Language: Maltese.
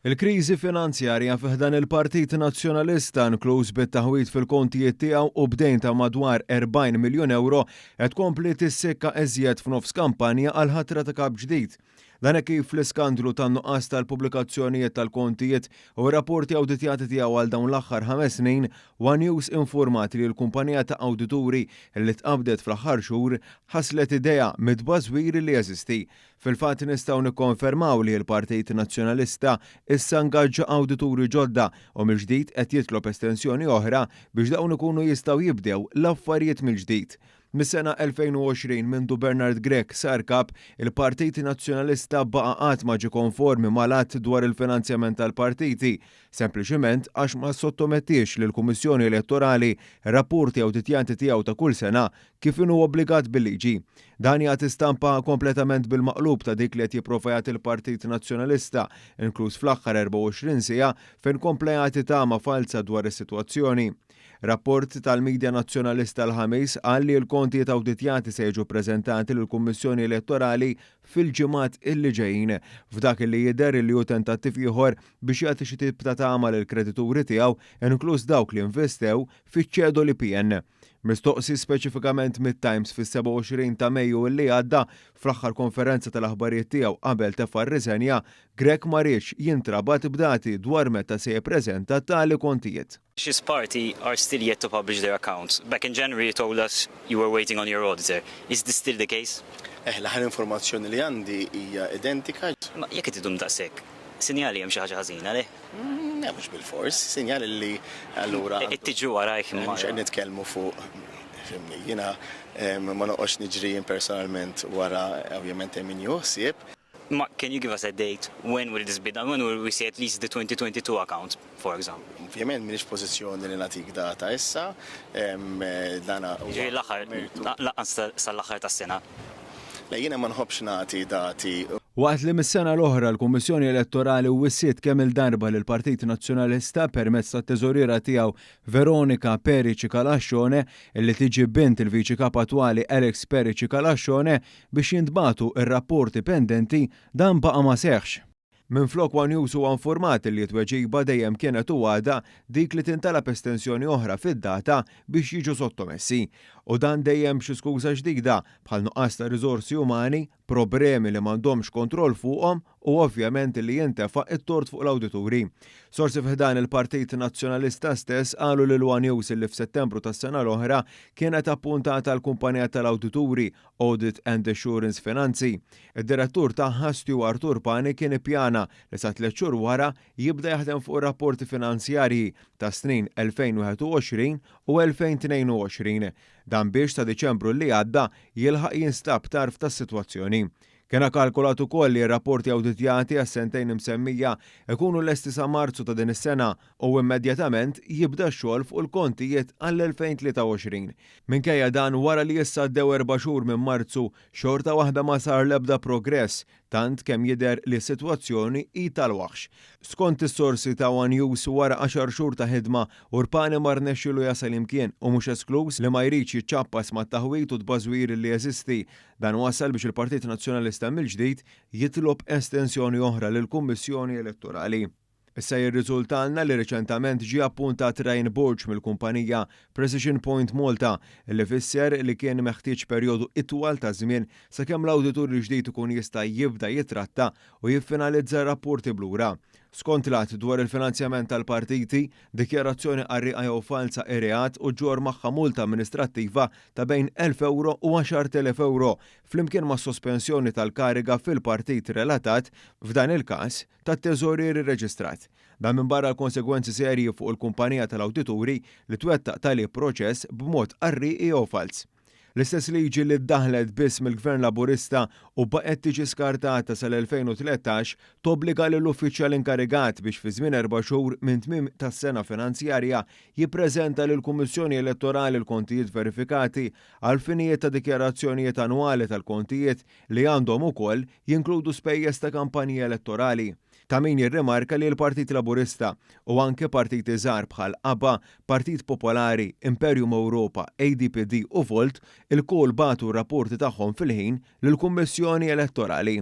Il-kriżi finanzjarja fi ħdan il-Partit Nazzjonalista, inkluż bit-taħwid fil-kontijiet tiegħu u b'dejn ta' madwar 40 miljun ewro, qed tkompli tissikka iżjed f'nofs kampanja għall-ħatra ta' kap ġdid. Dan hekk kif l-iskandlu tan-nuqqas tal-pubblikazzjonijiet tal-kontijiet u r-rapporti awditjati tiegħu għal dawn l-aħħar 5 snin, One News informat li l-kumpanija ta' awdituri li tqabdet fl-aħħar xhur ħaslet idejha mit-tbażwir li jeżisti. Fil-fatt, nistgħu nikkonfermaw li l-Partit Nazzjonalista issa ngaġġa awdituri ġodda u mill-ġdid qed jitlob estensjoni oħra biex dawn ikunu jistgħu jibdew l-affarijiet mill-ġdid. Mis-sena 2020, mindu Bernard Grech sar kap, il-Partit Nazzjonalista baqa' qatt ma ġie konformi mal-att dwar il-finanzjament tal-partiti, sempliċiment għax ma sottomettiex lill-Kummissjoni Elettorali rapporti awditjati tiegħu ta' kull sena kif inhu obbligat bil-liġi. Dan jagħti stampa kompletament bil-maqlub ta' dik li qed jipprova jagħti il-Partit Nazzjonalista, inkluż fl-aħħar 24 siegħa, fejn kompla jagħti tama falsa dwar is-sitwazzjoni. Rapport tal-Midja Nazzjonalista l-Ħamis qal li l-kontijiet awditjati se jiġu preżentati lill-Kummissjoni Elettorali fil-ġimgħat illi ġejjin. F'dak li jidher li hu tentattiv ieħor biex jagħti xi tip ta' tama lill-kredituri tiegħu, inkluż dawk li investew fiċ-ċedoli PN. Mistoqsi speċifikament mit-Times fis-27 ta' Mejju li għadda, fl-aħħar konferenza tal-aħbarijiet tiegħu qabel tefa' r-riżenja, Grech ma riedx jintrabat b'dati dwar meta se jippreżenta tali kontijiet. His party are still yet to publish their accounts. Back in January, you told us you were waiting on your auditor. Is this still the case? L-aħħar informazzjoni li għandi hija identika. Ma jekk qed idum daqshekk, sinjali hemm xi ħaġa ħażina, le? Mhux bil-fors, sinjali li allura. It-tiġu warajk. Mhux qed nitkellmu fuq, fhimni, jiena ma noqgħodx niġri personalment wara, ovvjament hemm min juħsib. Ma can you give us a date? When will this be done? When will we see at least the 2022 account, for example? Ovvjament m'iniex pożizzjoni li nagħtik data issa, dana huwa Ġifieri l-aħħar lanqas sal-aħħar tas-sena. Le, jiena ma nħobbx nagħti dati. Waqt li mis-sena l-oħra l-Kummissjoni Elettorali wissiet kemm il-darba lil Partit Nazzjonalista permezz tat-teżoriera tiegħu Veronica Perici Calascione, li tiġi bint il-Viċi Kap attwali Alex Perici Calascione, biex jintbagħtu ir-rapporti pendenti, dan baqa' ma seħx. Minflok, One News huwa informat li t-tweġiba dejjem kienet u għadha dik li tintalab estensjoni oħra fid-data biex jiġu sottomessi. U dan dejjem xi skuża ġdida bħal nuqqas ta' riżorsi umani, problemi li m'għandhomx kontroll fuqhom u ovvjament li jintefa' it-tort fuq l-awdituri. Sorsi f'ħdan il-Partit Nazzjonalista stess qalu lil One News li f'Settembru tas-sena l-oħra kienet appuntata l-kumpanija tal-awdituri Audit and Assurance Finanzi. Id-direttur tagħha, Stuart Urpani, kien ippjana li sa 3 xhur wara jibda jaħdem fuq rapporti finanzjarji ta' snin 2021 u 2022. Dan biex ta' Diċembru li għadda jilħaq jinstab tarf tas-sitwazzjoni. Kien kalkulat ukoll li r-rapporti awditjati għas-sentejn imsemmija ikunu lesti sa Marzu ta' din is-sena u immedjatament jibda x-xogħol fuq il-kontijiet għall-2023. Minkejja dan, wara li issa għaddew 4 xhur minn Marzu, xorta waħda ma sar l-ebda progress, tant kemm jidher li s-sitwazzjoni hi tal-waħx. Skont is-sorsi ta' One News, wara 10 xhur ta' ħidma, Urpani ma rnexxielu jasal imkien u mhux esklus li ma jridx jiċċappas ma' taħwit u tbażwir li jeżisti. Dan wasal biex il-Partit Nazzjonalista mill-ġdid jitlob estensjoni oħra lill-Kummissjoni Elettorali. Issa jirriżultalna li reċentament ġie appuntat Ryan Borg mill-kumpanija Precision Point Malta, li fisser li kien meħtieġ perjodu itwal ta' żmien sakemm l-awditur il-ġdid ikun jista' jibda jitratta u jiffinalizza rapporti blura. Skont l-att dwar il-finanzjament tal-partiti, dikjarazzjoni qarriqa jew falsa hi reat u ġġorr magħha multa amministrattiva ta' bejn 1000 euro u 10,000 euro, flimkien ma' sospensjoni tal-kariga fil-partit relatat, f'dan il-każ tat-teżorier irreġistrat. Dan minn barra l-konsegwenzi serji fuq il-kumpanija tal-awdituri li twettaq tali proċess b'mod qarriqi jew fals. L-istess liġi li ddaħlet biss mill-Gvern Laburista u baqgħet tiġi skartata sal-2013 tobbliga lill-uffiċjal inkarigat biex fi żmien 4 xhur minn tmiem tas-sena finanzjarja jippreżenta lill-Kummissjoni Elettorali l-kontijiet verifikati għal finijiet ta' dikjarazzjonijiet annwali tal-kontijiet, li għandhom ukoll jinkludu spejjeż ta' kampanji elettorali. Ta' min jirrimarka li l-Partit Laburista u anke partiti żgħar bħal ABBA, Partit Popolari, Imperium Europa, ADPD u Volt ilkoll bagħtu rapporti tagħhom fil-ħin lill-Kummissjoni Elettorali.